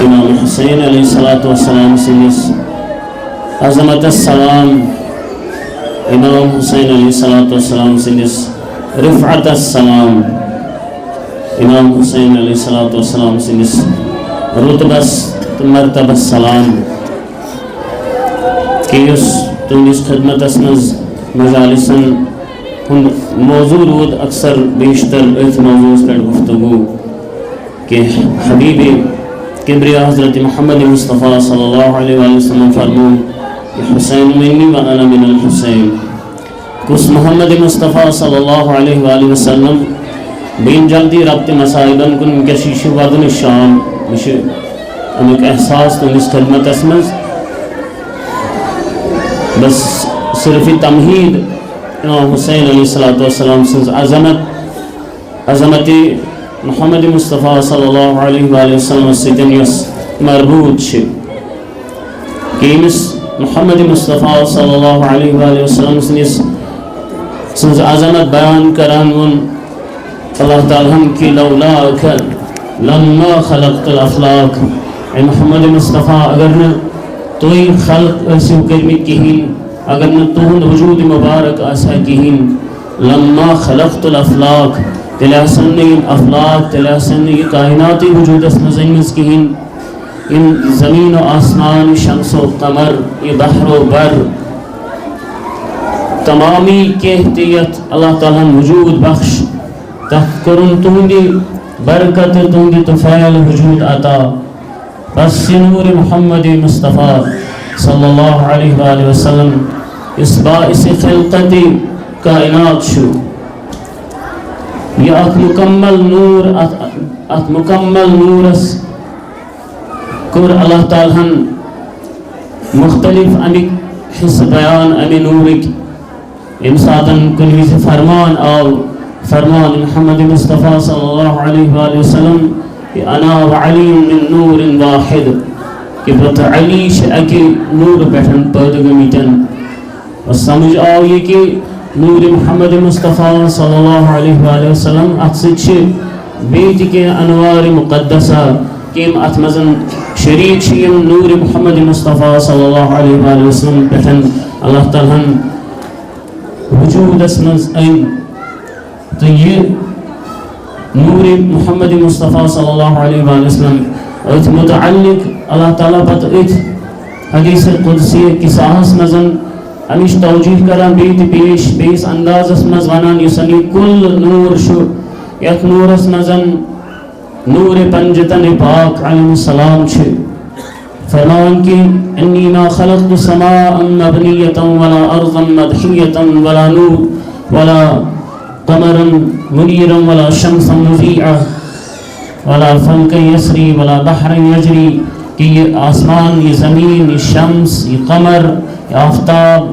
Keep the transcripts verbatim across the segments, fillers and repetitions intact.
امام حسین علیہ الصلوۃ والسلام سٕنٛدِس عظمتس سلام، امام حسین علیہ الصلوۃ والسلام سٕنٛدِس رفعتس سلام، امام حسین علیہ الصلوۃ والسلام سٕنٛدِس رتبس تہٕ مرتبس سلام، کہِ یُس تُہنٛدِس خدمتس منٛز مجالسن ہُنٛد موضوع روٗد اکثر بیشتر أتھۍ موضوعس پٮ۪ٹھ گفتگو۔ کہ حبیب کبریا حضرت محمد مصطفیٰ صلی اللہ علیہ وآلہ وسلم فرمو کہ حسین منی و انا من الحسین۔ کُس محمد مصطفیٰ صلی اللہ علیہ وآلہ وسلم بین جلدی ربط مصائبن کن، ونکیس چھِ یہِ چھِ ودنٕچ شام، مےٚ چھُ امیُک احساس تُہنٛدِس خدمتس منٛز۔ بس صرف تمہید امام حسین علیہ الصلوۃ والسلام سٕنٛز عظمت، عظمت محمد مصطفیٰ صلی اللہ علیہ وآلہ وسلم سۭتۍ یۄس مربوط چھِ، کہ ییٚمِس محمد مصطفیٰ صلی اللہ علیہ وآلہ وسلم سٕنٛدِس، سٕنٛز عظمت بیان کران ووٚن اللہ تعالیٰ ہن کہ لولاک لما خلقت الافلاک۔ اے محمد مصطفیٰ، اگر نہٕ تُہۍ خلق ٲسِو کٔرمٕتۍ کِہیٖنۍ، اگر نہٕ تُہُنٛد وجود مبارک آسہِ ہا کِہیٖنۍ، لما خلقت الافلاک، تیٚلہِ آسن نہٕ یِم افلاک، تیٚلہِ آسن نہٕ یہِ کائناتٕے وجوٗدس منٛز أنمٕژ کِہیٖنۍ۔ یِم زمین و آسمان، یہِ شمس و قمر، یہِ بحر و بر، تمامی کینٛہہ تہِ یتھ اللہ تعالیٰ ہن وجود بخش، تتھ کوٚرُن تُہنٛدِ برکتہٕ، تُہنٛدِ طفیل وجود عطا۔ بس یہِ نور محمد مصطفیٰ صلی اللہ علیہ وآلہ وسلم یُس باعث خلقت کائنات چھُ، یہِ اکھ مکمل نور، اتھ، اتھ مکمل نورس کوٚر اللہ تعالیٰ ہن مختلف امِکۍ حصہٕ بیان امہِ نورٕکۍ۔ ییٚمہِ ساتن کُنہِ وِزِ فرمان آو، فرمان محمد مصطفیٰ صلی اللہ علیہ وآلہ وسلم کہ انا و علی من نور واحد، کہ بہٕ تہٕ علی چھِ اکہِ نورٕ پٮ۪ٹھ پٲدٕ گٔمٕتۍ۔ بس سمجھ آو یہِ کہ نور محمد مصطفیٰ صلی اللہ علیہ وآلہ وسلم، اتھ سۭتۍ چھِ بیٚیہِ تہِ کینٛہہ انوار مقدسہ، کہِ یِم اتھ منٛز شریک چھِ، یِم نور محمد مصطفیٰ صلی اللہ علیہ وآلہ وسلم پٮ۪ٹھ اللہ تعالیٰ ہن وجودس منٛز أنۍ۔ تہٕ یہِ نور محمد مصطفیٰ صلی اللہ علیہ وآلہ وسلم، أتھۍ متعلق اللہ تعالیٰ پتہٕ أتھۍ حدیث قدسی کِس آہس منٛز امِچ توجیہ کران، بیٚیہِ تہِ پیش، بیٚیِس اندازس منٛز ونان، یُس زن یہِ کُل نور چھُ، یتھ نورس منٛز نور پنجتن پاک علیہ السلام چھِ۔ فرماوان کہ انی ما خلقت سماء مبنیة ولا ارضا مدحیة ولا نور ولا قمرا منیرا ولا شمسا مضیئة ولا فلکا یسری ولا بحرا یجری، کہ یہِ آسمان، یہِ زمین، یہِ شمس، یہِ قمر، یہِ آفتاب،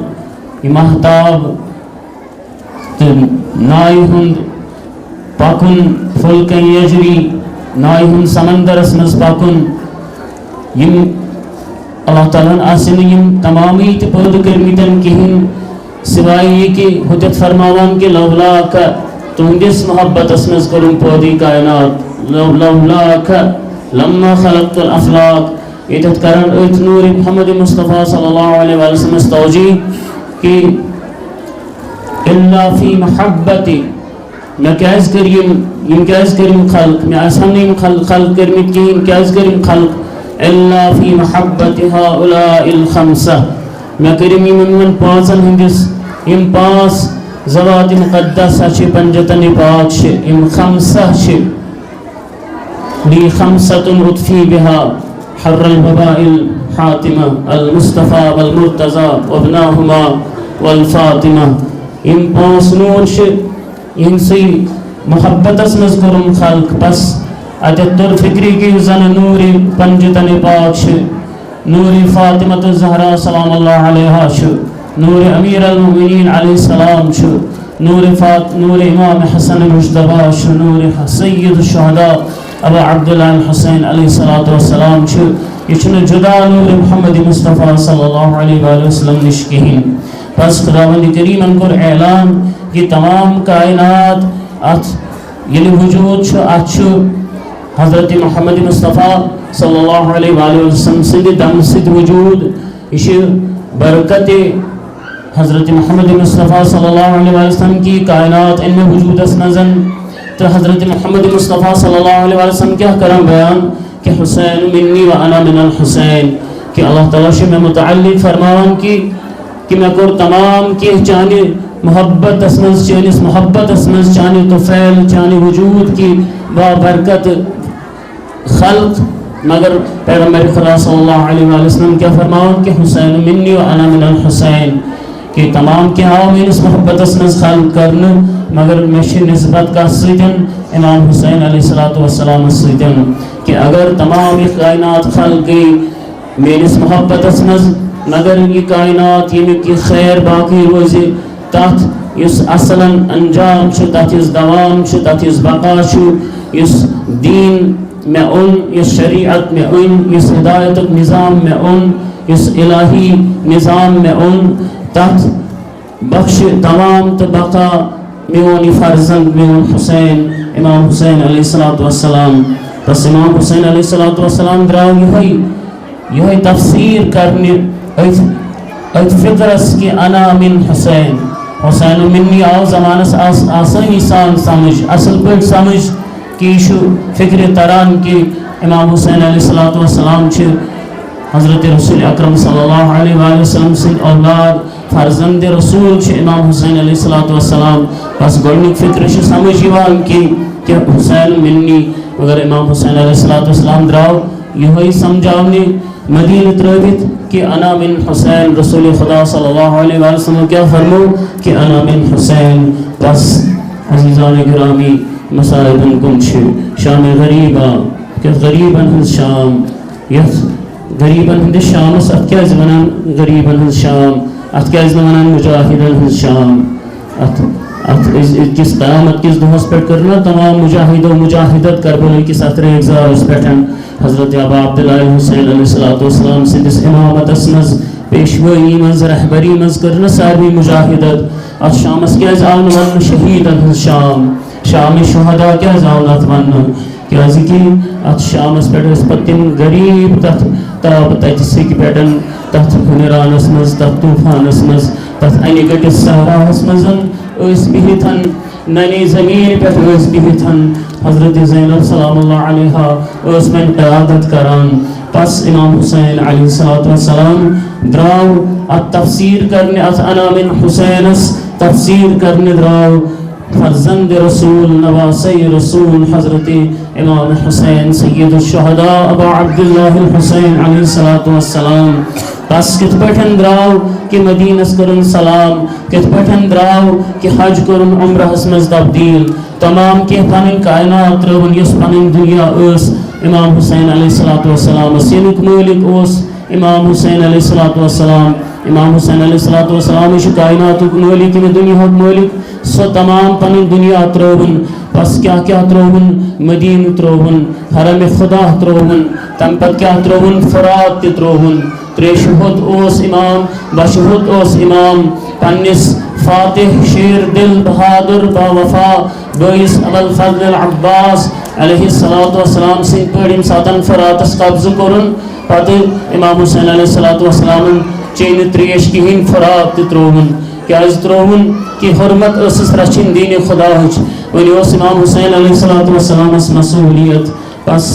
یہِ ماہتاب، تہٕ نایہِ ہُنٛد پکُن، فلکن یجری، نایہِ ہُنٛد سمندرس منٛز پکُن، یِم اللہ تعالیٰ ہن آسن نہٕ یِم تمامٕے تہِ پٲدٕ کٔرمٕتٮ۪ن کِہیٖنۍ، سوائے یہِ کہِ ہُتٮ۪تھ فرماوان کہِ لولاک، تُہنٛدِس محبتس منٛز کوٚرُم پٲدٕ یہِ کائنات، لو-، لولاک لما خلقت الافلاک، ییٚتٮ۪تھ کران أتھۍ نور محمد مصطفیٰ صلی اللہ علیہ وسلمس توجیہ کہ الا فی محبتی، مےٚ کیازِ کٔرۍ یِم، یِم کیازِ کٔرۍ یِم خلق؟ مےٚ آسہِ ہن نہٕ یِم خلق، خلق کٔرمٕتۍ کِہیٖنۍ، کیازِ کٔرۍ یِم خلق؟ الا فی محبت هؤلاء الخمسہ، مےٚ کٔرۍ یِم یِمن، یِمن پانٛژن ہٕنٛدِس، یِم پانٛژھ ذوات مقدسہ چھِ، پنجتن پاک چھِ، یِم خمسہ چھِ۔ لی خمسة اطفی بها حر الوباء الحاتمہ، المصطفیٰ والمرتضیٰ وابناہما والفاطمہ۔ یِم پانٛژھ نور چھِ، یِہنٛدسٕے محبتس منٛز کوٚرُم خلق۔ بس اتٮ۪تھ توٚر فکرِ کہِ یُس زن نور پنجتن پاک چھِ، نور فاطمہ الزہرا سلام اللہ علیہا چھُ، نور امیر المؤمنین علیہ السلام چھُ، نور فاط-، نور امام حسن مجتبیٰ چھُ، نور سید الشہداء ابا عبداللہ الحسین علیہ الصلوۃ والسلام چھُ۔ یہِ چھُنہٕ جدا نور محمد مصطفیٰ صلی اللہ علیہ وآلہ وسلم نِش کِہیٖنۍ۔ بس خداوند کریمن کوٚر اعلان، یہِ تمام کائنات اتھ ییٚلہِ وجود چھُ، اتھ چھُ حضرت محمد مصطفیٰ صلی اللہ علیہ وآلہ وسلم سٕنٛدِ دمہٕ سۭتۍ وجود۔ یہِ چھِ برکت حضرت محمد مصطفیٰ صلی اللہ علیہ وسلم کی کائنات ان میں وجودس منٛز۔ تو حضرت محمد مصطفیٰ صلی اللہ علیہ وسلم کیا کران بیان کہ حسین منی و انا من الحسین، کہ اللہ تعالیٰ چھُ مےٚ متعلق فرماوان کہ کہ مےٚ کوٚر تمام کینٛہہ چانہِ محبتس منٛز، چٲنِس محبتس منٛز، چانہِ طفیل، چانہِ وجود کی بابرکت خلق۔ مگر پیغمبر خدا صلی اللہ علیہ وآلہ وسلم کیا فرماوان کہ حسین منی و انا من الحسین، کہ تمام کینٛہہ آو میٲنِس محبتس منٛز خلق کرنہٕ، مگر مےٚ چھِ نسبت کتھ سۭتۍ؟ امام حسین علیہ الصلوۃ والسلام سۭتۍ۔ کہ اگر تمام یہ کائنات خلق گئی میٲنِس محبتس منٛز، مگر یہِ کائنات ییٚمیُک یہِ خیر باقی روزِ، تتھ یُس اصلاً انجام چھُ، تتھ یُس دوام چھُ، تتھ یُس بقا چھُ، یُس دین مےٚ اوٚن، یُس شریعت مےٚ أنۍ، یُس ہدایتُک نظام مےٚ اوٚن، یُس الہی نظام مےٚ اوٚن، تتھ بخش دوام تہٕ بقا میون یہِ فرزند، میون حسین، امام حسین علیہ الصلوۃ والسلام۔ بس امام حسین علیہ الصلوۃ والسلام درٛاو یِہوٚے، یِہوٚے تفسیر کرنہِ أتھۍ، أتھۍ فکرس کہ انا من حسین، حسین منی آو زمانس آس-، آسٲنی سان سمجھ، اصل پٲٹھۍ سمجھ کہ یہِ چھُ فکرِ تران کہ امام حسین علیہ الصلوۃ والسلام چھِ حضرت رسول اکرم صلی اللہ علیہ وآلہ وسلم سٕنٛدۍ اولاد، فرزند رسول چھِ امام حسین علیہ الصلوۃ والسلام۔ بس گۄڈنیُک فکر چھُ سمجھ یِوان کہ، کہ حسین منی، مگر امام حسین علیہ الصلوۃ والسلام درٛاو یِہوٚے سمجھاونہِ مدینہ ترٲوِتھ کہ انا من حسین۔ رسول خدا صلی اللہ علیہ وآلہ وسلم کیا فرمو کہ انا من حسین۔ بس عزیزان گرامی، مصائبن کُن چھِ شام غریبا، کیٛاہ غریبن ہٕنٛز شام، یتھ غریبن ہٕنٛدِس شامس، اتھ کیٛازِ ونان غریبن ہٕنٛز شام؟ اتھ کیٛازِ نہٕ ونان مجاہدن ہٕنٛز شام؟ اتھ، اتھ أز-، أزکِس قیامت کِس دۄہس پٮ۪ٹھ کٔر نہ تمام مجاہد و مجاہدت کربلہٕ کِس اتھ ریگزارس پٮ۪ٹھ حضرت ابا عبداللہ حسین علیہ الصلوۃ والسلام سٕنٛدِس امامتس منٛز، پیشوٲیی منٛز، رہبری منٛز کٔر نہ ساروٕے مجاہدت۔ اتھ شامس کیٛازِ آو نہٕ وننہٕ شہیدن ہٕنٛز شام؟ شام شہدا کیٛازِ آو نہٕ اتھ وننہٕ؟ کیٛازِ کہِ اتھ شامس پٮ۪ٹھ ٲسۍ پتہٕ تِم غریب تتھ تاپہٕ تتہِ سیٚکہِ پٮ۪ٹھ، تتھ ہُنرانس منٛز، تتھ طوفانس منٛز، تتھ انہِ گٔٹِس صحراہس منٛز ٲسۍ بِہِتھ، ننہِ زمین پٮ۪ٹھ ٲسۍ بِہِتھ۔ حضرت زینب سلام اللہ علیہا ٲس وۄنۍ قیادت کران۔ پس امام حسین علیہ الصلوۃ والسلام درٛاو اتھ تفسیر کرنہِ، اتھ انا من حسینس تفسیر کرنہِ درٛاو فرزند رسول، نواسۂ رسول حضرت امام حسین سید الشہداء ابا عبداللہ الحسین علیہ الصلوۃ والسلام۔ پس کِتھ پٲٹھۍ درٛاو کہِ مدینس کٔرٕن سلام، کِتھ پٲٹھۍ درٛاو کہِ حج کٔرٕن عمرہس منٛز تبدیل، تمام کینٛہہ پنٕنۍ کائنات ترٲوٕن، یۄس پنٕنۍ دنیا ٲس امام حسین علیہ الصلوۃ والسلامس، ییٚمیُک مٲلِک اوس امام حسین علیہ الصلوۃ والسلام۔ امام حسین علیہ الصلوۃ والسلام چھُ کائناتُک مٲلِک، ییٚمہِ دُنیاہُک مٲلِک۔ سۄ تمام پنٕنۍ دُنیا ترٲوٕن۔ پس کیٛاہ کیٛاہ ترٲوٕن؟ مدینہ ترٲوٕن، حرم خدا ترٲوٕن، تمہِ پتہٕ کیٛاہ ترٲوٕن؟ فرات تہِ ترٲوٕن۔ تریشہِ ہوٚت اوس امام، بشہِ ہوٚت اوس امام، پننِس فاتح، شیر دل، بہادر، باوفا بٲیِس ابوالفضل العباس علیہ الصلوۃ والسلام سٕنٛدۍ پٲٹھۍ ییٚمہِ ساتن فراتس قبضہٕ کوٚرُن، پتہٕ امام حسین علیہ الصلوۃ والسلامن چیٚیہِ نہٕ تریش کِہیٖنۍ، فرات تہِ ترٛووُن۔ کیٛازِ ترٛووُن؟ کہِ حرمت ٲسٕس رچھِنۍ دینِ خداہٕچ۔ وۄنۍ اوس امام حسین علیہ الصلوۃ والسلامس مسئولیت۔ بس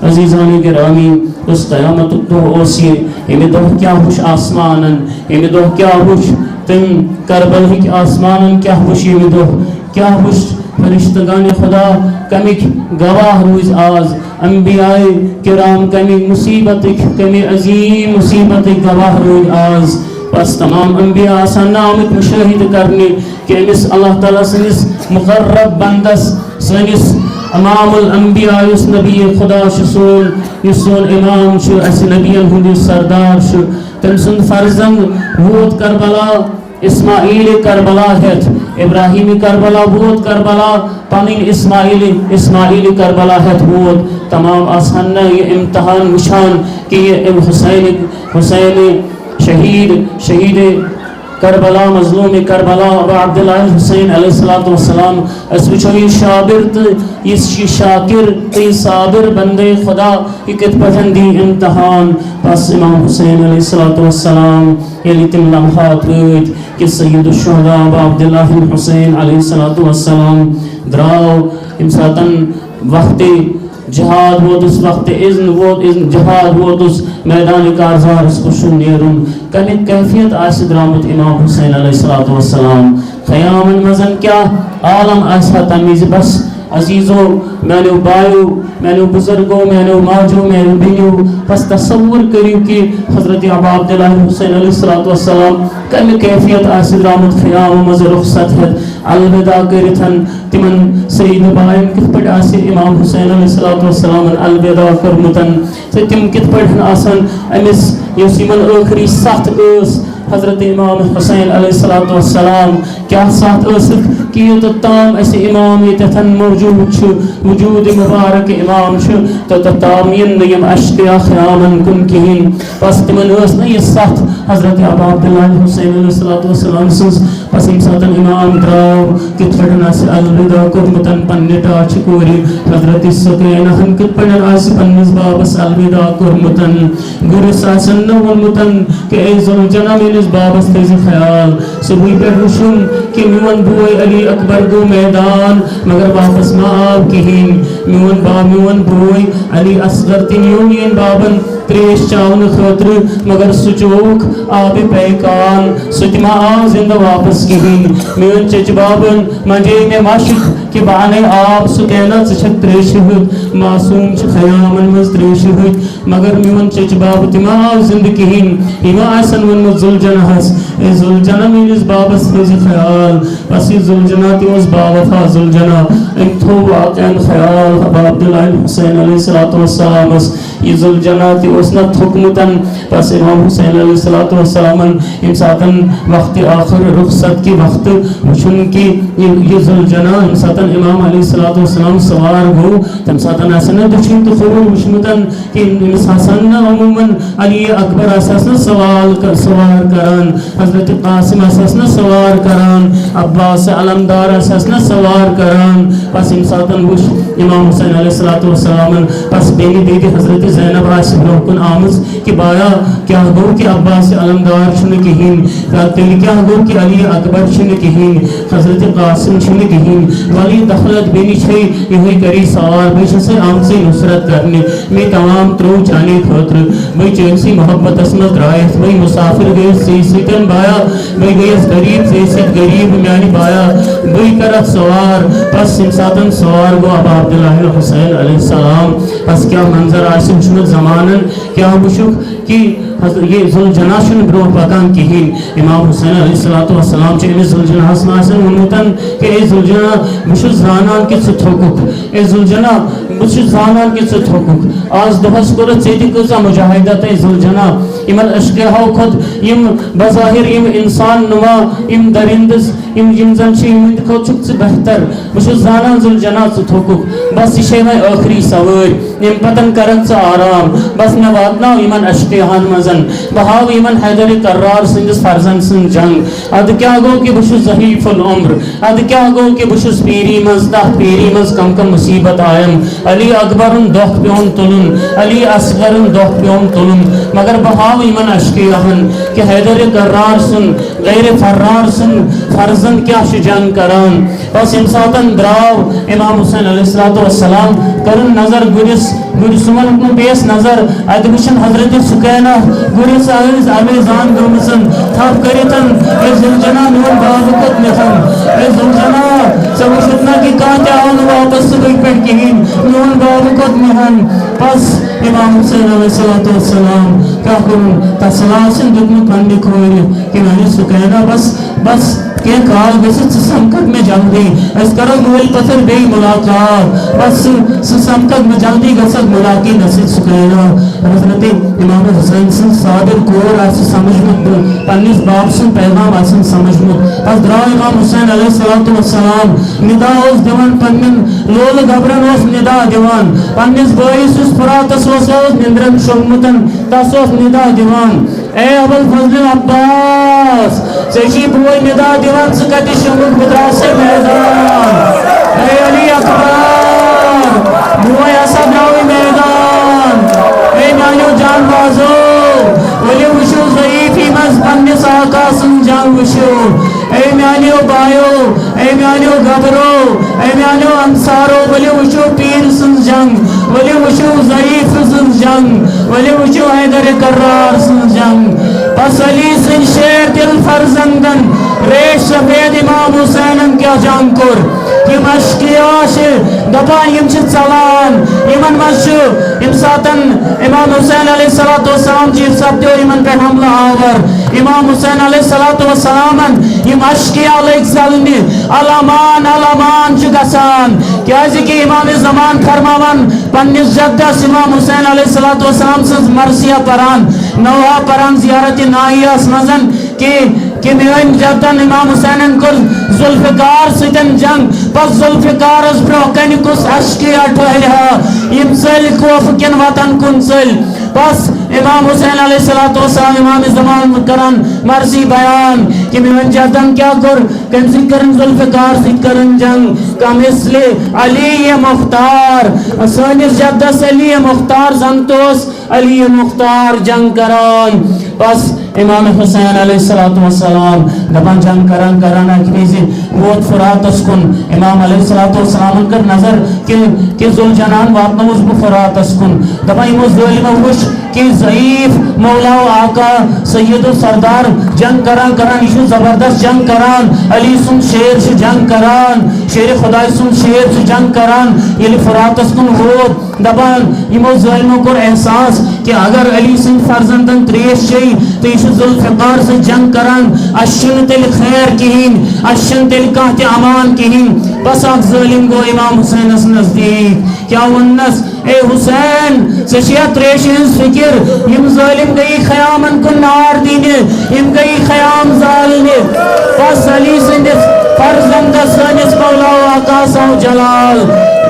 عزیزان گرامی، یُس قیامتُک دۄہ اوس یہِ، ییٚمہِ دۄہ کیٛاہ وُچھ آسمانن، ییٚمہِ دۄہ کیٛاہ وُچھ تٔمۍ کربلہٕکۍ آسمانن، کیٛاہ وُچھ ییٚمہِ دۄہ، کیٛاہ وُچھ فرشتگان خدا، کمِکۍ گواہ روٗزۍ آز، انبیاء کرام کمہِ مصیبتٕکۍ، کمہِ عظیم مصیبتٕکۍ گواہ روٗدۍ آز۔ بس تمام انبیاء آسان نہٕ آمٕتۍ مشاہدٕ کرنہِ کہِ أمِس اللہ تعالیٰ سٕنٛدِس مقرب بندس، سٲنِس امام الانبیاء یُس نبی خدا چھُ سون، یُس سون امام چھُ، اسہِ نبین ہُنٛد یُس سردار چھُ، تٔمۍ سُنٛد فرزند ووت کربلا۔ اسماعیل کربلا ہیتھ، ابراہیم کربلا ووت کربلا، پنٕنۍ اسماعیل، اسماعیل کربلا ہیتھ ووت۔ تمام آسہن نہ یہِ امتحان وٕچھان کہِ یہِ أمۍ حسین، حسین شہید، شہید کربلا، مظلوم کربلا ابا عبداللہ حسین علیہ الصلوۃ والسلام، أسۍ وٕچھو یہِ شابر تہٕ یہِ شاکر تہٕ یہِ صابر بندے خدا، یہِ کِتھ پٲٹھۍ دی امتحان۔ بس امام حسین علیہ الصلوۃ والسلام ییٚلہِ تِم لمحات وٲتۍ کہ سید الشہداء ابا عبداللہ حسین علیہ الصلوۃ والسلام درٛاو، ییٚمہِ ساتَن وقتِ جہاد ووتُس، وقتِ اذن ووت، اذن جہاد ووتُس، میدانِ کارزارَس کُن چھُ نیرُن، کَمہِ کیفیت آسہِ درٛامُت امام حسین علیہ الصلوۃ والسلام؟ خیامَن منٛز کیٛاہ عالم آسہِ ہا تَمہِ وِزِ؟ بس عزیزو، میانیو بایو، میانیو بزرگو، میانیو ماجو، میانیو بیٚنیو، بس تصور کٔرِو کہ حضرت ابا عبداللہ حسین علیہ الصلوۃ والسلام کَمہِ کیفیت آسہِ درٛامُت خیامہٕ منٛز رخصت ہٮ۪تھ الوداع کٔرِتھ۔ تِمن سید باین کِتھ پٲٹھۍ آسہِ امام حسین علیہ الصلوۃ والسلامن الوداع کوٚرمُت؟ تہٕ تِم کِتھ پٲٹھۍ آسن أمِس، یۄس یِمن ٲخری سَتھ ٲس حضرت امام حسین علیہ الصلوۃ والسلام، کیٛاہ سَتھ ٲسٕکھ کہ یوٚتَتھ تام اَسہِ امام ییٚتٮ۪تھ موجود چھُ، وجود مبارک امام چھُ، توٚتَتھ تام یِن نہٕ یِم اشقیا خیامن کُن کِہیٖنۍ۔ بس تِمن ٲس نہٕ یہِ سَتھ حضرت ابا عبداللہ حسین علیہ الصلوۃ والسلام سٕنٛز۔ بس ییٚمہِ ساتَن امام درٛاو، کِتھ پٲٹھۍ آسہِ الوداع کوٚرمُت پننہِ ٹاٹھہِ کورِ حضرت سکینہ ہن، کِتھ پٲٹھۍ آسہِ پننِس بابس الوداع کوٚرمُت۔ گُرِس آسن نہٕ ووٚنمُت کہ اے ذوالجناح، میٲنِس بابس تھٲیزِ خیال۔ صبحٕے پٮ۪ٹھ وُچھُن کہ میون بوے علی اکبر گوٚو میدان، مگر واپس ما آو کِہیٖنۍ۔ میون با-، میون بوے علی اصغر تہِ نیوٗ میٲنۍ بابن تریش چاونہٕ خٲطرٕ، مگر سُہ چووُکھ آبِ پیکان، سُہ تہِ ما آو زِندٕ واپس کِہیٖنۍ۔ میٲنۍ چچہِ بابن منجے مےٚ مشق کہ بہٕ انے آب، سُہ کینہ، ژٕ چھکھ تریشہِ ہیوٚت، معصوم چھِ خیامن منٛز تریشہِ ہیوٚت، مگر میون چچہِ بابہٕ تہِ ما آو زِندٕ کِہیٖنۍ۔ یہِ ما آسن ووٚنمُت ذوالجناحس، اے ذوالجناح، میٲنِس بابس تھٲیزِ خیال۔ بس یہِ ذوالجناح تہِ اوس باوفا ذوالجناح، أمۍ تھوٚو واقعاً خیال ابا عبداللہ حسین علیہ الصلوۃ والسلامس۔ یہِ ذوالجناح تہِ اوس نہ تھوٚکمُت۔ بس امام حسین علیہ الصلوۃ والسلامن ییٚمہِ ساتَن وقتِ آخر رخصت کہِ وقتہٕ وُچھُن کہِ یہِ، یہِ ذوالجناح، ییٚمہِ ساتَن امام علیہ الصلوۃ والسلام سوار گوٚو، تَمہِ ساتَن آسن نہ دٔچھِنۍ تہٕ کھووُر وُچھمُت کہِ أمِس آسن نہٕ عموماً علی اکبر آسہِ ہس نہٕ سوال کر-، سوار کران، حضرت قاسم آسہِ ہس نہٕ سوار کران، عباس علمدار آسہِ ہس نہٕ سوار کران۔ بس ییٚمہِ ساتَن وُچھ امام حسین علیہ الصلوۃ والسلامن، بس بیٚنہِ دیدِ حضرت زینب آسہِ برونٛہہ کُن آمٕژ کہ بایا، کیٛاہ گوٚو کہ عباس علمدار چھُنہٕ کِہیٖنۍ؟ یا تیٚلہِ کیٛاہ گوٚو کہ علی اکبر چھُنہٕ کِہیٖنۍ، حضرت قاسم چھُنہٕ کِہیٖنۍ؟ ولی دخلت بیٚنہِ چھے، یِہوٚے کری سوار، بہٕ چھسے آمژٕے نصرت کرنہِ، مےٚ تمام ترٛوو چانے خٲطرٕ، بہٕ چٲنسٕے محبتس منٛز درٛایس، بہٕ مسافر گٔیس ژےٚ سۭتۍ بایا، بہٕ گٔیس غریب ژےٚ سۭتۍ غریب میانہِ بایا، بہٕ کرتھ سوار۔ بس ییٚمہِ ساتن سوار گوٚو ابا عبداللہ حسین علیہ السلام، بس کیٛاہ منظر آسہِ وُچھمُت زمانن، کیٛاہ وٕچھُکھ کہ حض-، یہِ ذوالجناح چھُنہٕ برونٛہہ پکان کِہیٖنۍ۔ امام حسین علیہ الصلوۃ والسلام چھُ أمِس ذوالجناحس ناسن ووٚنمُت کہ اے ذوالجناح، بہٕ چھُس زانان کہ ژٕ تھوٚکُکھ۔ اے ذوالجناح، بہٕ چھُس زانان کہ ژٕ تھوٚکُکھ۔ آز دۄہس کوٚرُتھ ژےٚ تہِ کۭژاہ مجاہدت، اے ذوالجناح۔ یِمن اشقیاہو کھۄتہٕ یِم بظاہر یِم انسان نما، یِم درندٕ، یِم، یِم زن چھِ، یِمن تہِ کھۄتہٕ چھُکھ ژٕ بہتر۔ بہٕ چھُس زانان ذوالجناح ژٕ تھوٚکُکھ۔ بس یہِ چھے وۄنۍ ٲخری سوٲرۍ۔ ییٚمہِ پتن کرکھ ژٕ آرام۔ بس مےٚ واتناو یِمن اشقیاہن منٛز۔ بہٕ ہاوٕ یِمن حیدر کرار سٕنٛدِس فرزند سٕنٛز جنگ۔ ادٕ کیٛاہ گوٚو کہِ بہٕ چھُس ضعیف العمر؟ ادٕ کیٛاہ گوٚو کہِ بہٕ چھُس پیٖری منٛز، تتھ پیٖری منٛز کم کم مصیبت آیم؟ علی اکبرن دۄکھ پیوم تُلُن، علی اصغرن دۄکھ پیوم تُلُن۔ مگر بہٕ ہاوٕ یِمن اشقیاہن کہِ حیدر کرار سُنٛد، غیر فرار سُنٛد فرزند کیٛاہ چھُ جنگ کران۔ بس ییٚمہِ ساتن درٛاو امام حسین علیہ الصلوۃ والسلام، کٔرٕن نظر گُرِس، گُرۍ سُمن کُن پیٚیس نظر، اتہِ وٕچھن حضرت سکینہ گُرِس آویز آویزان گٔمٕژن، تھپھ کٔرِتھن، اے ذوالجناح میون بابہٕ کوٚت نِتھن؟ اے ذوالجناح، ژےٚ وٕچھُتھ نا کہِ کانٛہہ تہِ آو نہٕ واپس صُبحٕکۍ پٮ۪ٹھ کِہیٖنۍ، میون بابہٕ کوٚت نِہن؟ بس امام حسین علیہ الصلوۃ والسلام کیٛاہ کوٚرُن؟ تسلا آسن دیُتمُت پننہِ کورِ کہِ میانہِ سکینہ، بس، بس، کینٛہہ کال گٔژھِتھ ژٕ سمکھکھ مےٚ جلدی، أسۍ کرو مٲلۍ پتھر بیٚیہِ مُلاقات۔ بس سُہ، سُہ سمکھکھ مےٚ جلدی، گژھکھ خدا کی نصیب سکینا۔ حضرت امام حسین سٕنٛز صابر کور آسہِ سمجھمُت، پننِس باپ سُنٛد پیغام آسن سمجھمُت۔ پس درٛاو امام حسین علیہ الصلوۃ والسلام ندا اوس دِوان پننٮ۪ن لولہٕ گبرن، اوس ندا دِوان پننِس بٲیِس یُس فراتس اوس، اوس نِندرن شۄنٛگمُت، تس اوس ندا دِوان۔ اے ابوالفضل عباس، ژےٚ چھُے بوے ندا دِوان، ژٕ کتہِ شۄنٛگُکھ؟ بہٕ درٛاس میدان۔ اے علی اکبر، بوے ہسا درٛاوٕے میدان۔ اے میانیو جان بازو، ؤلِو وٕچھِو ضعیفی منٛز پننِس آقا سٕنٛز جنگ وٕچھِو۔ اے میانیو بایو، اے میانیو گبرو، اے میانیو انصارو، ؤلِو وٕچھِو پیٖر سٕنٛز جنگ، ؤلِو وٕچھِو ضعیف سٕنٛز جنگ، ؤلِو وٕچھِو حیدر کرار سٕنٛز جنگ۔ پس علی سٕنٛدۍ شیر دِل فرزندن، ریش سفید امام حسینن کیٛاہ جنگ کوٚر؟ یِم اشقیا چھِ دپان، یِم چھِ ژلان، یِمن منٛز چھُ ییٚمہِ ساتن امام حسین علیہ الصلوۃ والسلام چیف سپدیو، یِمن پٮ۪ٹھ حملہٕ آور۔ امام حسین علیہ الصلوۃ والسلامن یِم اشقیا لٔگۍ ژلنہِ، الامان الامان چھُ گژھان، کیازِ کہِ امام زمان فرماوان پننِس جدس امام حسین علیہ الصلوۃ والسلام سٕنٛز مرثیہ پران، نوحہ پران، زیارت ناحیہس منٛز کہ، کہ میٲنۍ جدن امام حسینن کوٚر ذوالفقار سۭتۍ جنگ، پس ذوالفقارس برونٛہہ کنہِ کُس اشقیا ٹھہرِ ہا؟ یِم ژٔلۍ کوفہٕ کٮ۪ن وتن کُن ژٔلۍ۔ پس امام حسین علیہ الصلوۃ والسلام امام زمان کران مرضی بیان کہ میٲنۍ جدن کیٛاہ کوٚر، کٔمۍ سۭتۍ کٔرٕن؟ ذوالفقار سۭتۍ کٔرٕن جنگ۔ کم مثل علی مختار، سٲنِس جدس علی مختار زن تہِ اوس علی مختار جنگ کران۔ بس امام حسین علیہ الصلوۃ والسلام دپان جنگ کران کران اکہِ وِزِ ووت فراتس کُن۔ امام علیہ الصلوۃ والسلامن کٔر نظر کہ، کہ ذوالجناحن واتنووُس بہٕ فراتس کُن۔ دپان یِمو ظٲلمو وُچھ کہ ضعیف مولا و آقا سید و سردار جنگ کران کران، یہِ چھُ زبردست جنگ کران، علی سُنٛد شیر چھُ جنگ کران، شیر خداے سُنٛد شیر چھُ جنگ کران۔ ییٚلہِ فراتس کُن ووت، دپان یِمو ظٲلمو کوٚر احساس کہ اگر علی سٕنٛدۍ فرزندن تریش چیٚیہِ تہٕ یہِ چھُ ذوالفقار سۭتۍ جنگ کران، اسہِ چھُنہٕ تیٚلہِ خیر کِہیٖنۍ، اسہِ چھُنہٕ تیٚلہِ کانٛہہ تہِ امان کِہیٖنۍ۔ بس اکھ ظٲلم گوٚو امام حسینس نزدیٖک، کیٛاہ ووٚننس؟ اے حسین، ژےٚ چھےٚ تریشہِ ہٕنٛز فکر؟ یِم ظٲلم گٔیی خیامن کُن نار دِنہِ، یِم گٔیی خیام زالنہِ۔ بس علی سٕنٛدِس فرزندس سٲنِس مولا و آقاہس آو جلال،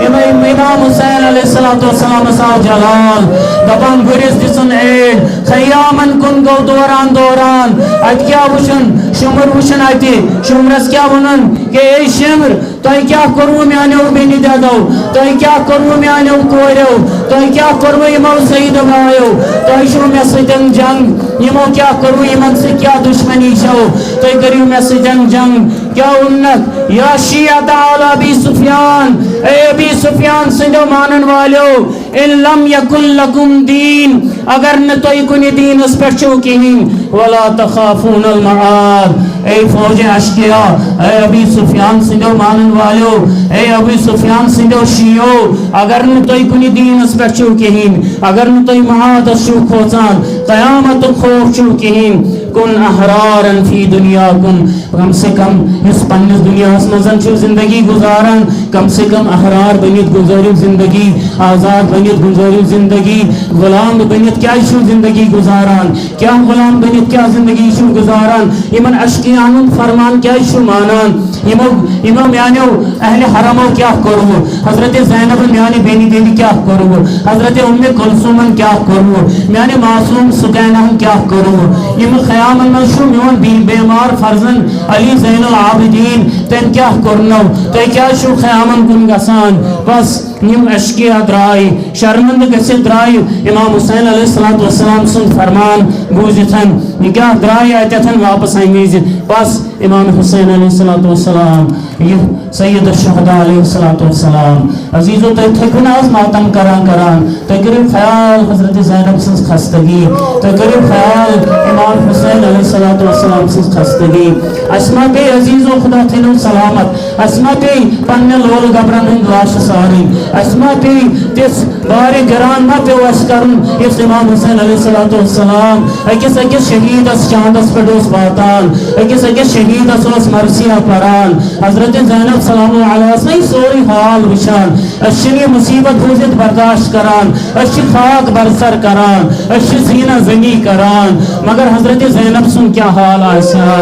یِمے امام حسین علیہ الصلوۃ والسلامس آو جلال۔ دپان گُرِس دِژٕن ایڈ، خیامن کُن گوٚو دوران دوران۔ اتہِ کیٛاہ وُچھُن؟ شُمر وُچھُن اتہِ۔ شُمرس کیٛاہ ووٚنُن کہ اے شِمر، تۄہہِ کیٛاہ کوٚروٕ میٛانیو بیٚنہِ دٮ۪دو؟ تۄہہِ کیٛاہ کوٚروٕ میٛانیو کوریو؟ تۄہہِ کیٛاہ کوٚروٕ یِمو سیدٕ بایو؟ تۄہہِ چھُو مےٚ سۭتۍ جنگ، یِمو کیٛاہ کوٚروٕ؟ یِمن سۭتۍ کیٛاہ دُشمنی چھَو؟ تُہۍ کٔرِو مےٚ سۭتۍ جنگ۔ کیٛاہ ووٚننکھ؟ یا شیعت آل ابی سفیان، اے ابی سفیان سٕنٛدیو مانن والیو، ان لم یکن لکم دین، اگر نہٕ تُہۍ کُنہِ دیٖنس پٮ۪ٹھ چھِو کِہیٖنۍ، ولا تخافون المعاد، اے فوج اشقیا، اے ابی سفیان سٕنٛدیو مانن والیو، اے ابی سفیان سٕنٛدیو شیعو، اگر نہٕ تُہۍ کُنہِ دیٖنس پٮ۪ٹھ چھِو کِہیٖنۍ، اگر نہٕ تُہۍ معادس چھِو کھوژان، قیامتُک خوف چھُو کِہیٖنۍ، کن احرارا فی دنیاکم، کم سے کم یُس پننِس دُنیاہس منٛز چھِو زندگی گُزاران، کم سے کم احرار بٔنِتھ گُزٲرِو زندگی، آزاد بٔنِتھ گُزٲرِو زندگی، غلام بٔنِتھ کیٛازِ چھِو زندگی گُزاران؟ کیٛاہ غلام بٔنِتھ کیٛاہ زندگی چھِو گُزاران؟ یِمن اشقیاہن ہُنٛد فرمان کیٛازِ چھِو مانان؟ یِمو، یِمو میٛانیو اہلِ حرمو کیٛاہ کوٚروٕ؟ حضرت زینب میٛانہِ بیٚنہِ دِلہِ کیٛاہ کوٚروٕ؟ حضرت اُمِ کلثومن کیٛاہ کوٚروٕ؟ میٛانہِ معصوم سُکیناہن کیٛاہ کوٚروٕ؟ یِم خیامن منٛز چھُ میون بی-، بیمار فرزند علی زین العابدین، تٔمۍ کیٛاہ کوٚرنو؟ تُہۍ کیٛازِ چھِو خیامن کُن گژھان؟ بس یِم اشقیا درٛاے، شرمندٕ گٔژھِتھ درٛاے امام حسین علیہ الصلوۃ والسلام سُنٛد فرمان بوٗزِتھ۔ یہِ کیٛاہ درٛاے اتٮ۪تھ واپس امہِ وِزِ؟ بس امام حسین علیہ الصلوۃ والسلام، یہِ سید الشہداء علیہ الصلوۃ والسلام۔ عزیزو، تُہۍ تھٔکِو نہٕ آز ماتم کران کران، تُہۍ کٔرِو خیال حضرت زینب سٕنٛز خستگی، تُہۍ کٔرِو خیال امام حسین علیہ الصلوۃ والسلام سٕنٛز خستگی۔ اسہِ ما پیٚیہِ عزیزو، خدا تھٲینو سلامت۔ اسہِ ما پیٚیہِ پننہِ لولہٕ گبرن ہٕنٛدۍ لاشہٕ سارٕنۍ؟ اسہِ ما پیٚیہِ تِژھ بارِ گران ما پیوٚو اسہِ کرُن، یُس امام حسین علیہ الصلوۃ والسلام أکِس أکِس شہیدس چاندس پٮ۪ٹھ اوس واتان، أکِس أکِس شہیدس اوس مرثیہ پران؟ حضرت زینب سلام اللہ علیہا ٲس نہ یہِ سورُے حال وٕچھان۔ أسۍ چھِنہٕ یہِ مصیبت بوٗزِتھ برداشت کران، أسۍ چھِ خاک برسر کران، أسۍ چھِ زینہ زنی کران، مگر حضرت زینب سُنٛد کیٛاہ حال آسہِ ہا؟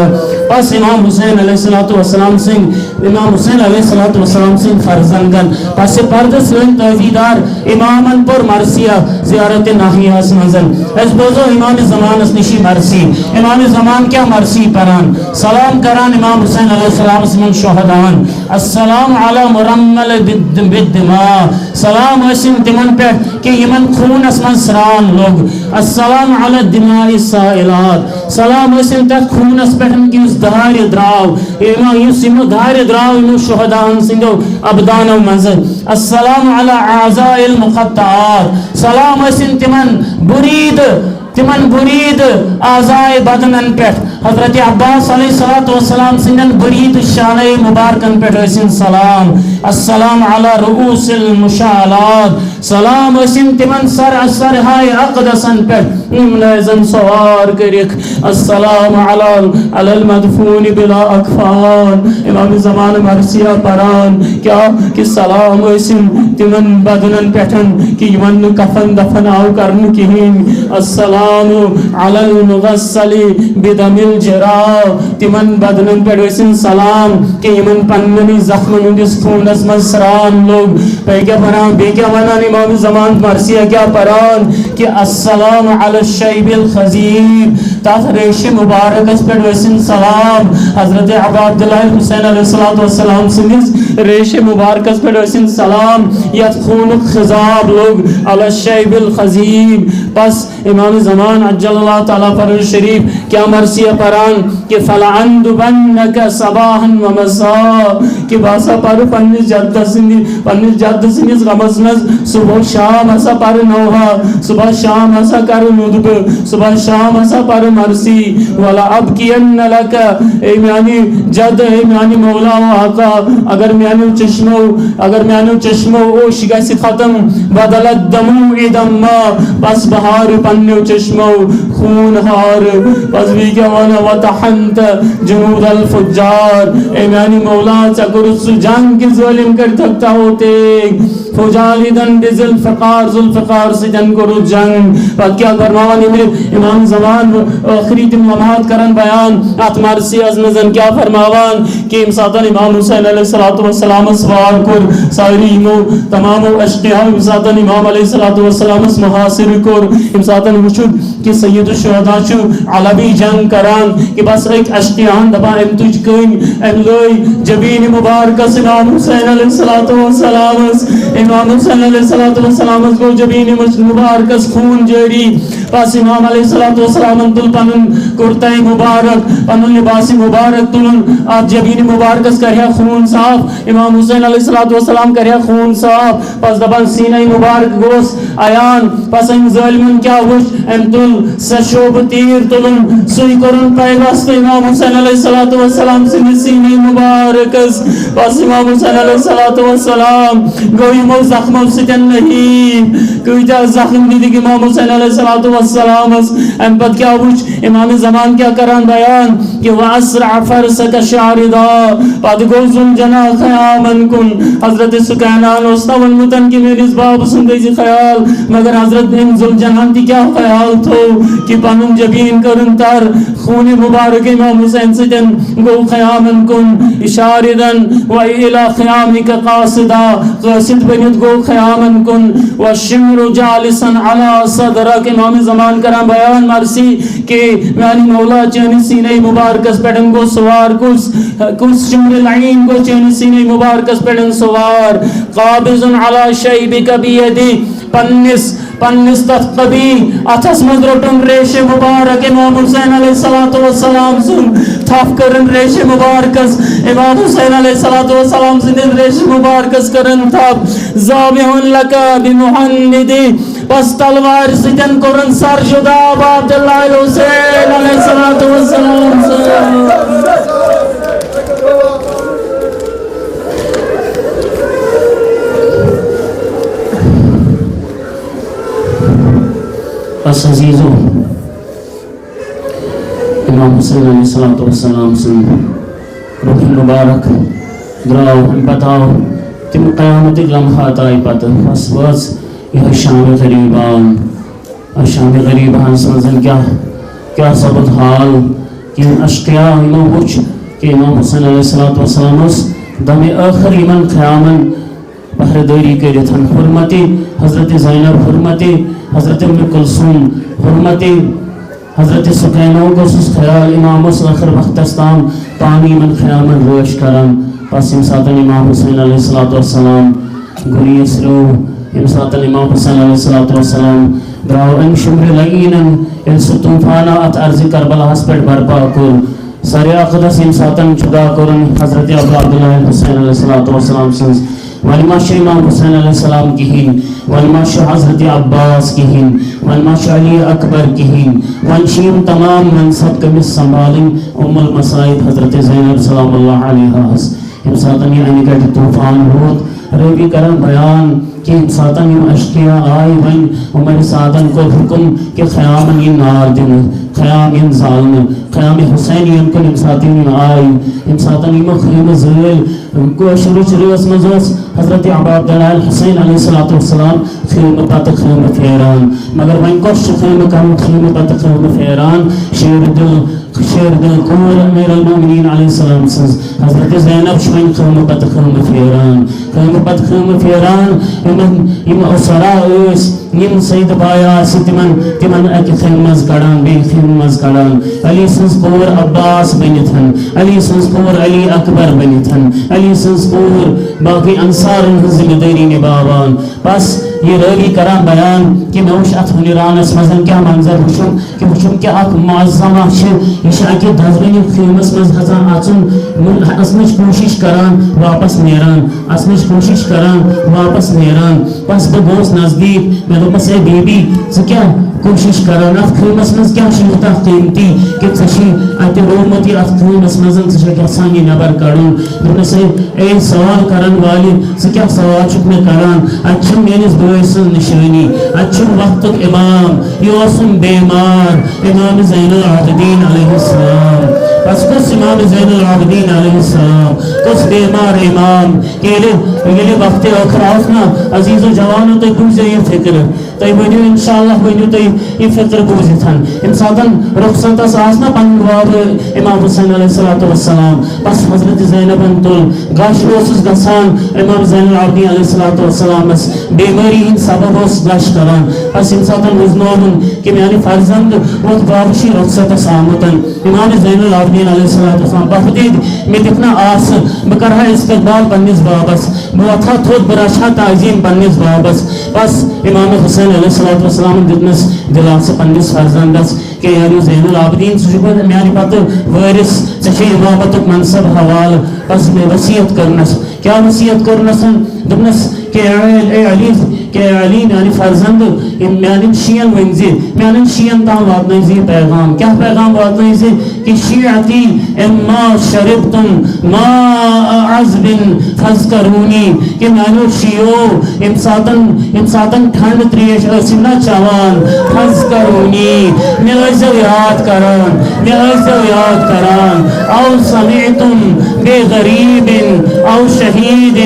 بس امام حسین علیہ الصلوۃ والسلام سٕنٛدۍ، امام حسین علیہ الصلوۃ والسلام سٕنٛدۍ فرزندن پس پردٕ سٲنۍ تٲویٖدار امامن پوٚر مرثیہ زیارت ناحیہس منٛز۔ أسۍ بوزو امام زمانس نِشی مرثی۔ امام زمان کیٛاہ مرثی پران؟ سلام کران امام حسین علیہ السلامس یِمن شہداہن۔ السلام علی مرمل بالد-، بالدماء۔ سلام ٲسِن تِمن پٮ۪ٹھ کہ یِمن خوٗنس منٛز سرٛان لوٚگ۔ السلام علی الدماء السائلات۔ سلام ٲسِن تتھ خوٗنس پٮ۪ٹھ یُس دارِ درٛاو، یِمو، یُس یِمو دارِ درٛاو یِمو شہداہن سٕنٛدیو ابدانو منٛزٕ۔ السلام علی اعضاء المقطعات۔ سلام ٲسِن تِمن بُریٖدٕ تِمن بُریٖدٕ اعضائے بدنن پٮ۪ٹھ۔ حضرت عباس علیہ الصلوۃ والسلام سٕنٛدٮ۪ن بُریٖدٕ شانَے مُبارکن پٮ۪ٹھ ٲسِن سلام۔ السلام علی رؤوس المشعلات۔ سلام ٲسِن تِمن سر سرہائے اقدسن پٮ۪ٹھ، یِم نٲزن سوار کٔرِکھ۔ السلام علی، علی المدفون بلا اکفان۔ امام زمان مرثیہ پران۔ کیا کہ سلام ٲسِن تِمن بدنن پٮ۪ٹھ کہ یِمن نہٕ کفن دفن آو کرنہٕ کِہیٖنۍ۔ السلام علی المغسل بدم الجراح۔ تِمن بدنن پٮ۪ٹھ ٲسِن سلام کہ یِمن پننٮ۪نٕے زخمن ہٕنٛدِس خوٗنس منٛز سرٛان لوٚگ۔ بیٚیہِ کیٛاہ ونان، بیٚیہِ کیٛاہ ونان امام زمان مرثیہ کیٛاہ پران کہ السلام علی الشیب الخضیب۔ تتھ ریشہِ مبارکس پٮ۪ٹھ ٲسِن سلام۔ حضرت ابا عبداللہ حسین علیہ الصلوۃ والسلام سٕنٛدِس ریشہِ مبارکس پٮ۪ٹھ ٲسِن سلام، یتھ خوٗنُک خضاب لوٚگ، علی الشیب الخضیب۔ بس امام زمان عجل اللہ تعالیٰ فرج شریف کیٛاہ مرثیہ پران کہ فلأندبنک صباحا ومساء، کہ بہٕ ہسا پرٕ پننِس جدس سٕنٛدِ پننِس جد سٕنٛدِس غمس منٛز صبح و شام ہسا پرٕ نوحہ، صبح شام ہسا کرٕ ندبہٕ، صبح شام ہسا پرٕ مرثی۔ ولا ابکین لک، اے میانہِ جد، اے میانہِ مولا و آقا، اگر میانیو چشمو، اگر میانیو چشمو اوٚش گژھِ ختم، بدلت دموعی دما، بس بہٕ ہارٕ پننیو چشمو خوٗن ہارٕ۔ بس بیٚیہِ کیٛاہ ونہٕ، وطحنت جنود الفجار، اے میانہِ مولا، ژےٚ کوٚرُتھ سُہ جنگ کہ ظٲلم کٔرۍ تھکتا ہوتے۔ فجالدن بذوالفقار، ذوالفقار سۭتۍ کوٚرُتھ جنگ۔ پتہٕ کیٛاہ فرماوان ییٚلہِ امام زمان ٲخری تِم لمحات کران بیان اتھ مرثیس منٛز، کیٛاہ فرماوان کہ ییٚمہِ ساتہٕ امام حسین علیہ الصلوۃ والسلامس وار کوٚر، سٲری یِمو تمامو اشقیاہو ییٚمہِ ساتہٕ امام علیہ الصلوۃ والسلامس محاصرٕ کوٚر، ییٚمہِ ساتہٕ وُچھُکھ کہ سید الشہداء چھُ علوی جنگ کران، کہ بس أکۍ اشقیاہن دپان، أمۍ تُج کٔنۍ، أمۍ لٲج جبین مبارکس امام حسین علیہ الصلوۃ والسلامس۔ امام حسین علیہ الصلوۃ والسلامس گوٚو جبین مبارکس خوٗن جٲری۔ بس امام علیہ الصلوۃ والسلامن تُل پنُن کرتہ مبارک، پنُن لباس مبارک تُلُن، اتھ جبین مبارکس کرِ ہا خوٗن صاف، امام حسین علیہ الصلوۃ والسلام کرِ ہا خوٗن صاف۔ پس دپان سینہ مبارک گوس عیان۔ پس أمۍ ظٲلمن کیٛاہ وُچھ؟ أمۍ تُل سہ شوبہٕ تیٖر تُلُن، سُے کوٚرُن پیوست امام حسین علیہ الصلوۃ والسلام سٕنٛدِس سیٖنے مبارکس۔ پس امام حسین علیہ الصلوۃ والسلام گوٚو یِمو زخمو سۭتۍ نحیف۔ کۭتیاہ زخم دِتِکھ امام حسین علیہ الصلوۃ والسلامس۔ امہِ پتہٕ کیٛاہ وُچھ؟ امام زمان کیٛاہ کران بیان؟ کہ واسرع فرسک شاردا، پتہٕ گوٚو ذوالجناح خیامن کُن۔ حضرت سکینان اوس نہ ووٚنمُت کہ میٲنِس بابہٕ سُنٛد تھٲیزِ خیال، مگر حضرت أمۍ ذوالجناحن تہِ کیٛاہ خیال تھوٚو کہ پنُن جبین کٔرٕن تر، خوٗنِ مبارک امام حسین سۭتۍ گوٚو خیامن کُن۔ شاردن و الی خیامک قاصدا، قاصد بٔنِتھ گوٚو خیامن کُن۔ والشمر جالسا علی صدرک، امام زمان کران بیان مرثی کہ میانہِ مولا چٲنِس سیٖنے مبارکس پٮ۪ٹھ گوٚو سوار کُس، کُس شمر العین گوٚو چٲنِس سیٖنے مبارکس پٮ۪ٹھ سوار۔ قابض علی شیبک بیدی، پننِس، پننِس تتھ قبی اتھس منٛز روٚٹُن ریشہِ مبارک امام حسین علیہ الصلوۃ والسلام سُنٛد۔ تھپھ کٔرٕن ریشہِ مبارکس، امام حسین علیہ الصلوۃ والسلام سٕنٛدِس ریشہِ مبارکس کٔرٕن تھپھ۔ ذابح لک بمحندی، بس تلوارِ سۭتۍ کوٚرُن سر جدا ابا عبداللہ حسین علیہ الصلوۃ والسلام سُنٛد۔ بس عزیزو، امام حسین علیہ الصلوۃ والسلام سُنٛد روح مبارک درٛاو، اَمہِ پتہٕ آو تِم قیامتٕکۍ لمحات آیہِ پتہٕ، بس وٲژ یِہوٚے شام غریبان۔ شام غریبانس منٛز کیٛاہ، کیٛاہ سپُد حال، یِم اشقیا یِمو وُچھ کہِ امام حسین علیہ الصلوۃ والسلام اوس دمِ ٲخر یِمن خیامن پہرٕ دٲری کٔرِتھ، حرمتِ حضرت زینب، حرمتِ حضرت ام کلثوم، حرمتِ حضرت سکینہ ہُک اوسُس خیال، امام اوس ٲخر وقتس تام پانہٕ یِمن خیامن رٲچھ کران۔ پس ییٚمہِ ساتہٕ امام حسین علیہ الصلوۃ والسلام گُریز ترٛوو، ییٚمہِ ساتہٕ امام حسین علیہ الصلوۃ والسلام درٛاو امہِ شُمرِ لعیٖنن، ییٚلہِ سُہ طوٗفانہ اتھ ارضِ کربلاہس پٮ۪ٹھ برپا کوٚر، سارِ عقدس ییٚمہِ ساتہٕ جدا کوٚرُن حضرت ابو عبداللہ حسین علیہ الصلوۃ والسلام سٕنٛز، وۄنۍ ما چھُ امام حسین علیہ السلام کِہیٖنۍ، وۄنۍ ما چھُ حضرت عباس کِہیٖنۍ، وۄنۍ ما چھُ علی اکبر کِہیٖنۍ، وۄنۍ چھِ یِم تمام منصب کٔمِس سنبھالٕنۍ؟ ام المصائب حضرت زینب سلام اللہ علیہاہس۔ ییٚمہِ ساتہٕ یہِ انہِ گٹہِ طوفان ووت، رٲوی کران بیان کہِ ییٚمہِ ساتہٕ یِم اشقیا آے، وۄنۍ عمر سعدن کوٚر حُکم کہِ خیامن یِن نار دِنہٕ، خیام یِن زالنہٕ، خیام حسینین کُن ییٚمہِ ساتہٕ یِم آے، ییٚمہِ ساتہٕ یِمو خیمہٕ زٲلۍ، کٲشرِچ رٲژ منٛز اوس حضرت ابا عبداللہ حسین علیہ الصلوۃ والسلام خیمہٕ پتہٕ خیمہٕ پھیران، مگر وۄنۍ کۄس چھُ خیمہٕ کرُن، خیمہٕ پتہٕ خیمہٕ پھیران؟ شیر دل، شیر دل کوٗر امیر المومنین علیہ السلام سٕنٛز حضرت زینب چھِ وۄنۍ خیمہٕ پتہٕ خیمہٕ پھیران، خیمہٕ پتہٕ خیمہٕ پھیران۔ یِمن، یِم اسرا ٲسۍ، یِم سید بایا آسہِ تِمن، تِمن اکہِ خیمہٕ منٛز کڑان، بیٚیہِ خیمہٕ منٛز کڑان۔ علی سٕنٛز کوٗر عباس بٔنِتھ، علی سٕنٛز کوٗر علی اکبر بٔنِتھ، علی سٕنٛز کوٗر باقٕے انصارن ہٕنٛز ذمہٕ دٲری نباوان۔ بس یہِ رٲوی کران بیان کہِ مےٚ وُچھ اتھ ہُنرانس منٛز کیٛاہ منظر وُچھُم، کہِ وُچھُم کہِ اکھ معظمہ چھِ، یہِ چھِ اکہِ دزوٕنہِ خیمس منٛز ہژان اژُن، اژنٕچ کوٗشش کران، واپس نیران، اژنٕچ کوٗشش کران، واپس نیران۔ بس بہٕ گوس نزدیٖک، مےٚ دوٚپمس، "اے بی بی، ژٕ کیٛاہ کوٗشِش کران؟ اَتھ خۭمس منٛز کیٛاہ چھُ یوٗتاہ قۭمتی کہِ ژےٚ چھُے اَتہِ روومُت یہِ اَتھ خۭمس منٛز، ژٕ چھَکھ یَژھان یہِ نٮ۪بر کَڑُن؟" دوٚپنَس، "ہے، اے سوال کرن والہِ، ژٕ کیٛاہ سوال چھُکھ مےٚ کران؟ اَتہِ چھُنہٕ میٲنِس بٲے سٕنٛز نِشٲنی، اَتہِ چھُنہٕ وقتُک اِمام، یہِ اوسُم بیمار، امام زین العابدین علیہ السلام۔" بس کُس امام زین العابدین علیہ السلام، کُس بیمار امام، ییٚلہِ، ییٚلہِ وقتِ ٲخر آو نا، عزیزو جوانو، تُہۍ بوٗزِو یہِ فِکرِ۔ تُہۍ ؤنِو، انشاءاللہ ؤنِو تُہۍ یہِ فِکرِ بوٗزِتھ۔ ییٚمہِ ساتَن رخصتَس آس نا پَنٕنۍ بابہٕ امام حسین علیہ الصلوۃ والسلام، بس حضرت زینبَن تُل۔ غش اوسُس گژھان امام زین العابدین علیہ الصلوۃ والسلامَس، بیمٲری ہِنٛدۍ سبب اوس غش کران۔ بس ییٚمہِ ساتَن وُزنووُن کہِ میانہِ فرزند ووت بابہٕ چھُے رخصتَس آمُت۔ امام زین العابدین علیہ الصلوۃ والسلام، بہٕ دِتھ مےٚ دِتھ نہ آسہٕ، بہٕ کرٕ ہا استقبال پننِس بابس، بہٕ وۄتھٕ ہا تھوٚد، بہٕ رچھٕ ہا تعظیم پننِس بابس۔ بس امام حسین علیہ الصلوۃ والسلام دیُتنَس دِلاسہٕ پننِس فرزندس کہ یعنی زین العابدین، ژٕ چھُکھ وۄنۍ میانہِ پتہٕ وٲرِث، ژےٚ چھُے امامتُک منصب حوالہٕ۔ بس مےٚ وصیت کٔرنَس، کیٛاہ وصیت کٔرنَس؟ دوٚپنَس، کہ اے، اے علی، کہ اے علی، میانہِ فرزند، یِم میانٮ۪ن شین ؤنۍ زِ، میانٮ۪ن شین تام واتنٲوۍ زِ یہِ پیغام۔ کیٛاہ پیغام واتنٲوۍ زِ؟ کہ شیعتی اما شربتم ماء عذب فاذکرونی، کہ میانیو شیعو، ییٚمہِ ساتن، ییٚمہِ ساتن ٹھنڈ تریش ٲسِو نہ چٮ۪وان، فاذکرونی، مےٚ ٲسۍزیو یاد کران، مےٚ ٲسۍزیو یاد کران۔ او سمعتم بغریب او شہید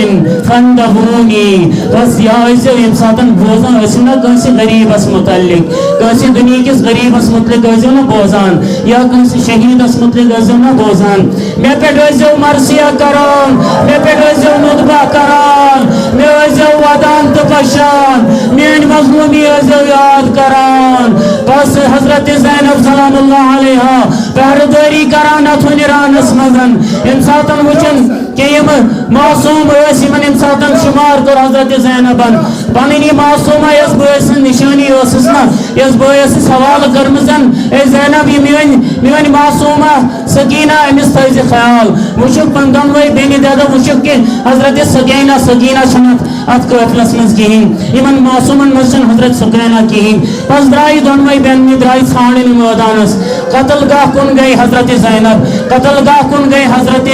فاندہونی۔ بس یا ٲسۍزیو ییٚمہِ ساتن بوزان ٲسِو نہ کٲنٛسہِ غریبس متعلق، کٲنٛسہِ دُنیہکِس غریبس متعلق ٲسۍزیو نہ بوزان، یا کٲنٛسہِ شہیدس متعلق ٲسۍزیو نہ بوزان۔ مےٚ پٮ۪ٹھ ٲسۍزیو مرثیہ کران، مےٚ پٮ۪ٹھ ٲسۍزیو ندبہ کران، مےٚ ٲسۍزیو ودان تہٕ پشان، میٲنۍ مظلومی ٲسۍزیو یاد کران۔ بس حضرت زینب سلام اللہ علیہا پہرٕ دٲری کران اتھ ہُنرانس منٛز، ییٚمہِ ساتن وٕچھن کہ یِم معصوم ٲسۍ، یِمن ییٚمہِ ساتن شُمار کوٚر حضرت زینبن، پنٕنۍ یہِ معصومہ یۄس بٲے سٕنٛز نِشٲنی ٲسٕس نہ، یۄس بٲے ٲسٕس حوالہٕ کٔرمٕژ، اے زینب، یہِ میٲنۍ، میٲنۍ معصومہ سکینہ، أمِس تھٲیزِ خیال۔ وٕچھُکھ پن-، دۄنوَے بیٚنہِ دٮ۪دٕ، وٕچھُکھ کہِ حضرت سکینہ، سکینہ چھَنہٕ اتھ، اتھ قٲفلس منٛز کِہیٖنۍ، یِمن معصومن منٛز چھَنہٕ حضرت سکینہ کِہیٖنۍ۔ پتہٕ درٛایہِ دۄنوَے بیٚنہِ، درٛایہِ ژھانٛڈنہِ مٲدانس۔ قتل گاہ کُن گٔے حضرت زینب، قتل گاہ کُن گٔے حضرت،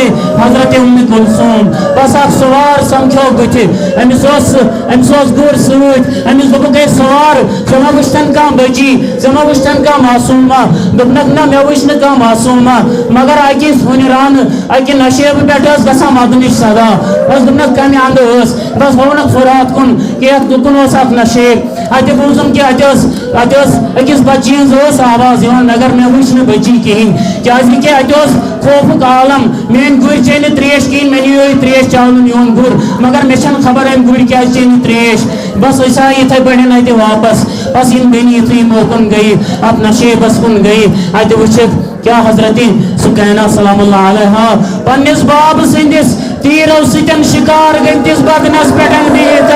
حضرت ام کلثوم۔ بس اکھ سوار سمکھیو بٕتھِ، أمِس اوس، أمِس اوس گُر سۭتۍ، أمِس دوٚپُکھ، "ہے سوار، ژےٚ ما وٕچھتن کانٛہہ بٔچی، ژےٚ ما وٕچھتن کانٛہہ معصومہ؟" دوٚپنکھ، "نہ، مےٚ وٕچھ نہٕ کانٛہہ معصومہ، مگر اکہِ ہُنہِ رانہٕ، اکہِ نشیبہٕ پٮ۪ٹھ ٲس گژھان مدنٕچ صدا۔" بس دوٚپنکھ، "کمہِ اندٕ ٲس؟" بس ہوونکھ فرات کُن، کہ یتھ کُن اوس اکھ نشیب۔ اتہِ بوٗزُم کہ اتہِ ٲس، اتہِ ٲس أکِس بچی ہٕنٛز ٲس آواز یِوان، مگر مےٚ وٕچھ نہٕ بچی کِہیٖنۍ، کیازِ کہِ اتہِ اوس خوفُک عالم۔ میٲنۍ گُرۍ چیٚیہِ نہٕ ترٛیش کِہیٖنۍ، مےٚ نِیو یہِ ترٛیش چاونہٕ میون گُر، مگر مےٚ چھَنہٕ خبر أمۍ گُرۍ کیازِ چیٚیہِ نہٕ ترٛیش۔ بس أسۍ آے یِتھے پٲٹھۍ اتہِ واپس۔ بس یِم بیٚنہِ یِتھُے یِمو کُن گٔیہِ، اتھ نشیبس کُن گٔیہِ، اتہِ وٕچھِکھ کیا حضرت سکینہ سلام اللہ علیہا پننِس باب سٕنٛدِس تیرو سۭتۍ شکار گٔمتِس بدنس پٮ۪ٹھ بِہِتھ۔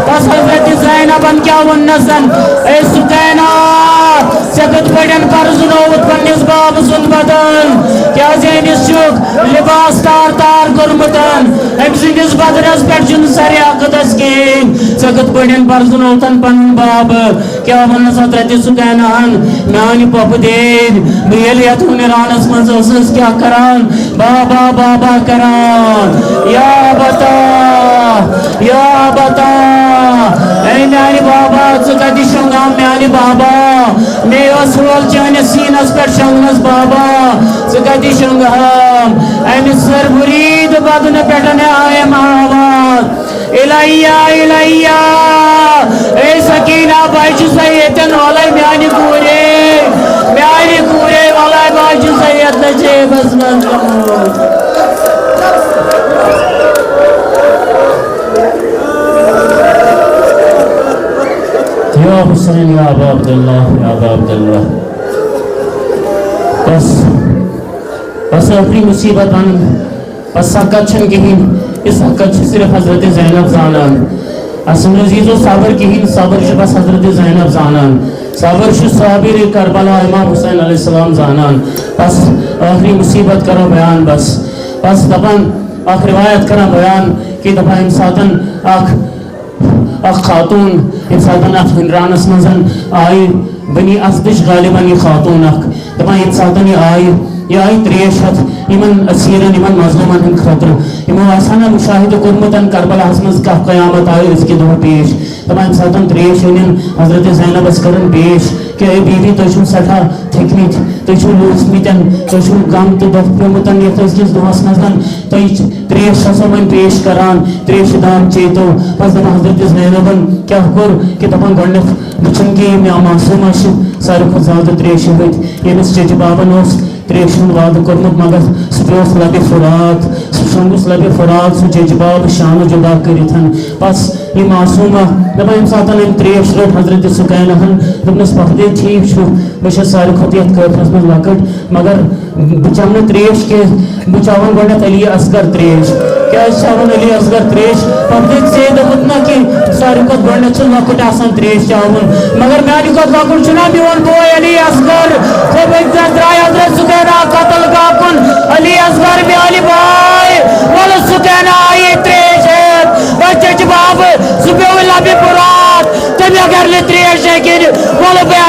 بس حضرت زینبن کیا ووٚننس، "اے سکینہ، ژےٚ کِتھ پٲٹھۍ پرزنووُتھ پننِس باب سُنٛد بدن؟ کیازِ أمِس چھُکھ لباس تار تار کوٚرمُت؟ أمۍ سٕنٛدِس بدنس پٮ۪ٹھ چھُنہٕ سرِ عقدس کِہیٖنۍ۔ ژےٚ کِتھ پٲٹھۍ پرزنووتھن پنُن باب؟" کیا ونس حضرت سکینہ ہن، میانہِ پۄپھٕ دیدۍ، بہٕ ییٚلہِ یتھ ہُنہِ رانس منٛز ٲسٕس، کیا کران؟ بابا، بابا کران۔ یا بتا، یا بتا۔ اے میانہِ بابا، ژٕ کتہِ شۄنٛگان میانہِ بابا؟ مے ٲس وول چٲنِس سیٖنس پٮ۪ٹھ شۄنٛگنس بابا، ژٕ کتہِ شۄنٛگہٕ ہام؟ امہِ سر مرید بدن پٮ۪ٹھ آیم آواز۔ الیہ، الیہ، اے سکینہ، بہٕ چھُس ییٚتٮ۪ن، وَلَے میٛانہِ کوٗرے، میٛانہِ کوٗرے، وَلَے بہٕ چھُس ییٚتٮ۪ن نصیٖبَس منٛز گوٚمُت۔ یا حسین، یا ابا عبداللہ، یا ابا عبداللہ۔ بس، بس ٲخری مصیبت اَنُن۔ بس سکت چھنہٕ کِہیٖنۍ، یہِ سکت چھِ صرف حضرت زینب زانان۔ اصل عزیزو، صبر کِہیٖنۍ، صبر چھِ بس حضرت زینب زانان۔ صبر چھُ صابر کربلا امام حسین علیہ السلام زانان۔ بس ٲخری مصیبت کرو بیان۔ بس، بس دپان، اکھ روایت کران بیان کہ دپان ییٚمہِ ساتن اکھ اکھ خاتون، ییٚمہِ ساتن اتھ ہُنرانس منٛز آیہِ بنی اسدٕچ غالباً یہِ خاتون اکھ، دپان ییٚمہِ ساتن یہِ آیہِ، یہِ آیہِ تریش ہٮ۪تھ یِمن اسیرن، یِمن مظلومن ہٕنٛدِ خٲطرٕ۔ یِمو آسہِ ہا نہ مشاہدٕ کوٚرمُت کربلاہس منٛز کتھ قیامت آیہِ أزکہِ دۄہ پیش۔ دپان ییٚمہِ ساتن تریش أنِن، حضرت زینبس کٔرٕن پیش کہ اے بیبی، تُہۍ چھِو سٮ۪ٹھاہ تھٔکمٕتۍ، تُہۍ چھِو لوٗسمٕتٮ۪ن، تۄہہِ چھُو غم تہٕ دۄکھ پیومُت یتھ أزکِس دۄہس منٛز، تُہۍ تریش چھسو وۄنۍ پیش کران، تریشہِ دام چیتو۔ پتہٕ دپان حضرت زینبن کیٛاہ کوٚر کہ دپان گۄڈٕنیتھ وٕچھُن کہ یِم یا معصوم آسہِ ساروی کھۄتہٕ زیادٕ تریشہِ ہٕتۍ، ییٚمِس چچہِ بابن اوس تریشہِ ہُنٛد وعدٕ کوٚرمُت، مگر سُہ پیوس لبہِ فرات، سُہ شۄنٛگُس لبہِ فرات، سُہ چچہِ باب شانہٕ جدا کٔرِتھ۔ بس یہِ معصومہ، دپان ییٚمہِ ساتہٕ أمۍ تریش رٔٹ حضرت سکینہ ہن، دوٚپنس، پۄپھٕ دید، ٹھیٖک چھُ، بہٕ چھس ساروی کھۄتہٕ یتھ کٲفرس منٛز لۄکٕٹ، مگر بہٕ چٮ۪مہٕ نہٕ تریش کینٛہہ، بہٕ چاوَن گۄڈٕنٮ۪تھ علی اصغر تریش۔ کیٛازِ چاوَن علی اصغر تریش؟ پۄپھٕ دید، ژےٚ دوٚپُتھ نہ کہِ ساروی کھۄتہٕ گۄڈٕنٮ۪تھ چھُ لۄکُٹ آسان تریش چاوُن، مگر میٛانہِ کھۄتہٕ لۄکُٹ چھُنہ میون بوے علی اصغر؟ تہٕ بہٕ تہِ درٛاے حضرت سُکینہ قتل گاہ کُن، علی اصغر میٛانہِ بھاے، وَلہٕ سُکینہ آیے تریش ہٮ۪تھ، بہٕ چچہِ بابہٕ، سُہ پیوٚو لبہِ فرات، تٔمۍ اگر نہٕ تریش ہیٚکہِ أنِتھ، وَلہٕ بہٕ